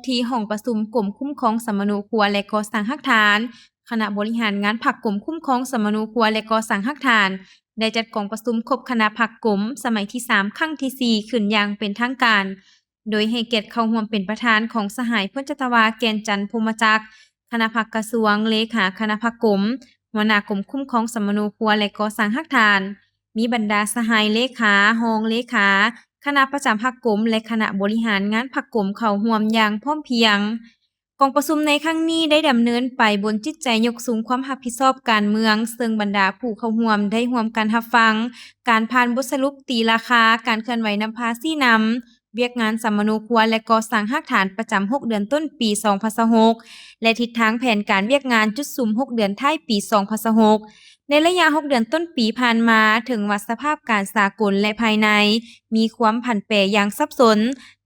ທີ່ຫ້ອງປະຊຸມກົມຄຸ້ມຄອງສຳມະໂນຄົວ ແລະ ກໍ່ສ້າງຮາກຖານ, ຄະນະບໍລິຫານງານພັກກົມຄຸ້ມຄອງສຳມະໂນຄົວ ແລະ ກໍ່ສ້າງຮາກຖານ ໄດ້ຈັດກອງປະຊຸມຄົບຄະນະພັກກົມ ສະໄໝທີສາມ ຄັ້ງທີສີ່ ຂຶ້ນຢ່າງເປັນທາງການ, ໂດຍໃຫ້ກຽດເຂົ້າຮ່ວມເປັນປະທານຂອງສະຫາຍ ພົນຈັດຕະວາ ແກ່ນຈັນ ພົມມະຈັກ, ຄະນະພັກກະຊວງ, ເລຂາຄະນະພັກກົມ, ຫົວໜ້າກົມຄຸ້ມຄອງສຳມະໂນຄົວ ແລະ ກໍ່ສ້າງຮາກຖານ, ມີບັນດາສະຫາຍເລຂາ, ຮອງເລຂາ, ຄະນະປະຈຳພັກກົມ ແລະ ຄະນະບໍລິຫານງານພັກກົມເຂົ້າຮ່ວມຢ່າງພ້ອມພຽງ. ກອງປະຊຸມໃນຄັ້ງນີ້ໄດ້ດຳເນີນໄປບົນຈິດໃຈຍົກສູງຄວາມຮັບຜິດຊອບການເມືອງ, ເຊິ່ງບັນດາຜູ້ເຂົ້າຮ່ວມໄດ້ຮ່ວມກັນຮັບຟັງການຜ່ານບົດສະຫຼຸບຕີລາຄາ, ການເຄື່ອນໄຫວນຳພາຊີ້ນຳ, ວຽກງານສຳມະໂນຄົວ ແລະ ກໍ່ສ້າງຮາກຖານປະຈຳຫົກເດືອນຕົ້ນປີສອງພັນຊາວຫົກ ແລະ ທິດທາງແຜນການວຽກງານຈຸດສຸມຫົກເດືອນທ້າຍປີສອງພັນຊາວຫົກ. ໃນໄລຍະຫົກເດືອນຕົ້ນປີຜ່ານມາ, ເຖິງວ່າສະພາບການສາກົນ ແລະ ພາຍໃນມີຄວາມຜັນແປຢ່າງສັບສົນ,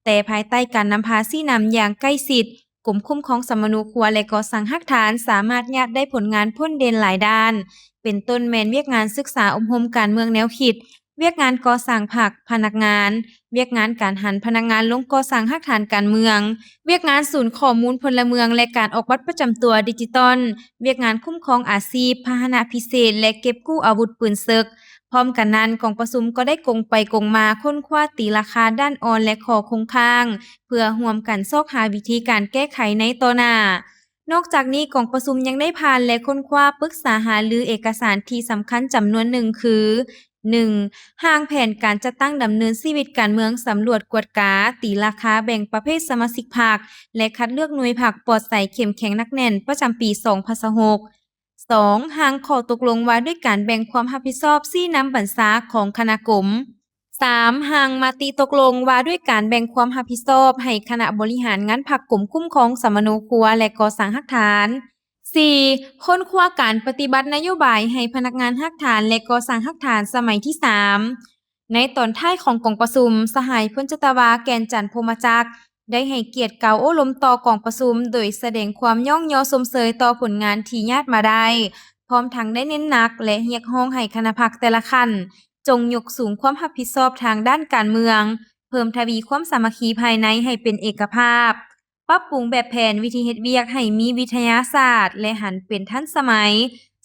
ແຕ່ພາຍໃຕ້ການນຳພາຊີ້ນຳຢ່າງໃກ້ຊິດ, ກົມຄຸ້ມຄອງສຳມະໂນຄົວ ແລະ ກໍ່ສ້າງຮາກຖານ ສາມາດຍາດໄດ້ຜົນງານພົ້ນເດັ່ນຫຼາຍດ້ານ, ເປັນຕົ້ນແມ່ນວຽກງານສຶກສາອົບຮົມການເມືອງແນວຄິດ, ວຽກງານກໍ່ສ້າງພັກ, ພະນັກງານ, ວຽກງານການຫັນພະນັກງານລົງກໍ່ສ້າງຮາກຖານການເມືອງ, ວຽກງານສູນຂໍ້ມູນພົນລະເມືອງ ແລະ ການອອກບັດປະຈຳຕົວດິຈິຕອນ, ວຽກງານຄຸ້ມຄອງອາຊີບ, ພາຫະນະພິເສດ ແລະ ເກັບກູ້ອາວຸດປືນເສິກ. ພ້ອມກັນນັ້ນ, ກອງປະຊຸມກໍໄດ້ກົງໄປກົງມາຄົ້ນຄວ້າຕີລາຄາດ້ານອ່ອນ ແລະ ຂໍ້ຄົງຄ້າງ ເພື່ອຮ່ວມກັນຊອກຫາວິທີການແກ້ໄຂໃນຕໍ່ໜ້າ. ນອກຈາກນີ້, ກອງປະຊຸມຍັງໄດ້ຜ່ານ ແລະ ຄົ້ນຄວ້າປຶກສາຫາລືເອກະສານທີ່ສຳຄັນຈຳນວນໜຶ່ງຄື ໜຶ່ງ, ຮ່າງແຜນການຈັດຕັ້ງດຳເນີນຊີວິດການເມືອງ, ສຳຫຼວດກວດກາ, ຕີລາຄາແບ່ງປະເພດສະມາຊິກພັກ ແລະ ຄັດເລືອກໜ່ວຍພັກປອດໃສ, ເຂັ້ມແຂງ, ໜັກແໜ້ນ ປະຈຳປີສອງພັນຊາວຫົກ. ສອງ, ຮ່າງຂໍ້ຕົກລົງວ່າດ້ວຍການແບ່ງຄວາມຮັບຜິດຊອບຊີ້ນຳບັນຊາຂອງຄະນະກົມ. ສາມ, ຮ່າງມະຕິຕົກລົງວ່າດ້ວຍການແບ່ງຄວາມຮັບຜິດຊອບໃຫ້ຄະນະບໍລິຫານງານພັກກົມຄຸ້ມຄອງສຳມະໂນຄົວ ແລະ ກໍ່ສ້າງຮາກຖານ. ສີ່, ຄົ້ນຄວ້າການປະຕິບັດນະໂຍບາຍໃຫ້ພະນັກງານຮາກຖານ ແລະ ກໍ່ສ້າງຮາກຖານສະໄໝທີສາມ. ໃນຕອນທ້າຍຂອງກອງປະຊຸມ, ສະຫາຍ ພົນຈັດຕະວາ ແກ່ນຈັນ ພົມມະຈັກ ໄດ້ໃຫ້ກຽດກ່າວໂອ້ລົມຕໍ່ກອງປະຊຸມ ໂດຍສະແດງຄວາມຍ້ອງຍໍຊົມເຊີຍຕໍ່ຜົນງານທີ່ຍາດມາໄດ້, ພ້ອມທັງໄດ້ເນັ້ນໜັກ ແລະ ຮຽກຮ້ອງໃຫ້ຄະນະພັກແຕ່ລະຂັ້ນ ຈົ່ງຍົກສູງຄວາມຮັບຜິດຊອບທາງດ້ານການເມືອງ, ເພີ່ມທະວີຄວາມສາມັກຄີພາຍໃນໃຫ້ເປັນເອກະພາບ, ປັບປຸງແບບແຜນວິທີເຮັດວຽກໃຫ້ມີວິທະຍາສາດ ແລະ ຫັນເປັນທັນສະໄໝ,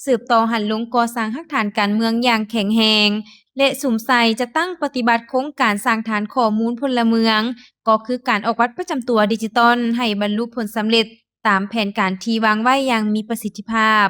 ສືບຕໍ່ຫັນລົງກໍ່ສ້າງຮາກຖານການເມືອງຢ່າງແຂງແຮງ ແລະ ສຸມໃສ່ຈັດຕັ້ງປະຕິບັດໂຄງການສ້າງຖານຂໍ້ມູນພົນລະເມືອງ, ກໍຄືການອອກບັດປະຈຳຕົວດິຈິຕອນໃຫ້ບັນລຸຜົນສຳເລັດຕາມແຜນການທີ່ວາງໄວ້ຢ່າງມີປະສິດທິພາບ.